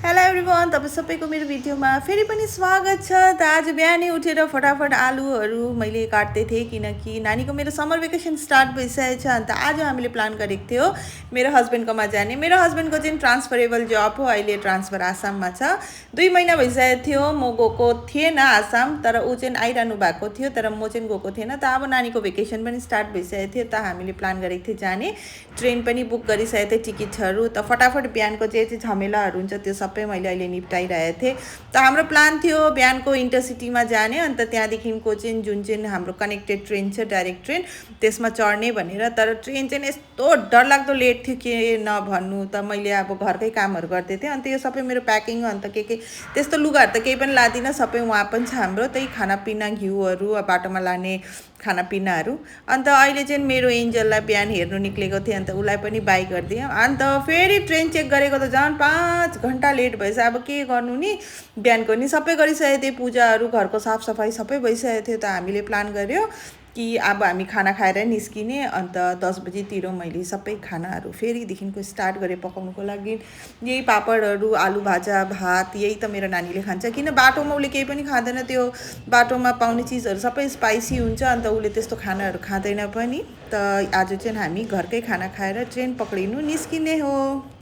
Hello everyone, तपाईँ सबैको मेरो भिडियोमा फेरि पनि स्वागत छ। त आज बिहानै उठेर फटाफट आलुहरू मैले काट्दै थिएँ किनकि नानीको मेरो समर भेकेसन स्टार्ट भइसकेको छ। अन्त आज हामीले प्लान गरेको थियो मेरो हस्बेन्डकोमा जाने। मेरो हस्बेन्डको चाहिँ ट्रान्सफरेबल जब हो, अहिले ट्रान्सफर आसाममा छ। 2 महिना भइसकेको थियो म गएको थिएन आसाम, तर ऊ चाहिँ आइरहनु भएको थियो, तर म चाहिँ गएको थिएन। त अब नानीको भेकेसन पनि स्टार्ट भइसकेको थियो, त हामीले प्लान गरेको थियौँ जाने। ट्रेन पनि बुक गरिसकेको थिएँ, टिकटहरू। त फटाफट बिहानको चाहिँ झमेलाहरू हुन्छ त्यो सबै मैले अहिले निप्टाइरहेको थिएँ। त हाम्रो प्लान थियो बिहानको इन्टरसिटीमा जाने, अन्त त्यहाँदेखिको चाहिँ जुन चाहिँ हाम्रो कनेक्टेड ट्रेन छ, डाइरेक्ट ट्रेन, त्यसमा चढ्ने भनेर। तर ट्रेन चाहिँ यस्तो डरलाग्दो लेट थियो के नभन्नु। त मैले अब घरकै कामहरू गर्दै थिएँ, अन्त यो सबै मेरो प्याकिङ, अन्त के त्यस्तो लुगाहरू त केही पनि लादिनँ, सबै उहाँ पनि छ हाम्रो। त्यही खानापिना, घिउहरू, बाटोमा लाने खानापिनाहरू। अन्त अहिले चाहिँ मेरो एन्जललाई बिहान हेर्नु निक्लेको थिएँ, अन्त उसलाई पनि बाई गरिदिएँ। अन्त फेरि ट्रेन चेक गरेको त झन् 5 घन्टा लेट भएछ। अब के गर्नु नि, बिहानको नि सबै गरिसकेको थिएँ, पूजाहरू, घरको साफसफाइ सबै भइसकेको थियो। त हामीले प्लान गऱ्यो कि अब हामी खाना खाएर निस्किने। अन्त 10 बजीतिर मैले सबै खानाहरू फेरिदेखिको स्टार्ट गरेँ पकाउनुको लागि। यही पापडहरू, आलु भाजा, भात, यही त मेरो नानीले खान्छ। किन बाटोमा उसले केही पनि खाँदैन, त्यो बाटोमा पाउने चिजहरू सबै स्पाइसी हुन्छ, अन्त उसले त्यस्तो खानाहरू खाँदैन पनि। त आज चाहिँ हामी घरकै खाना खाएर ट्रेन पक्रिनु निस्किने हो।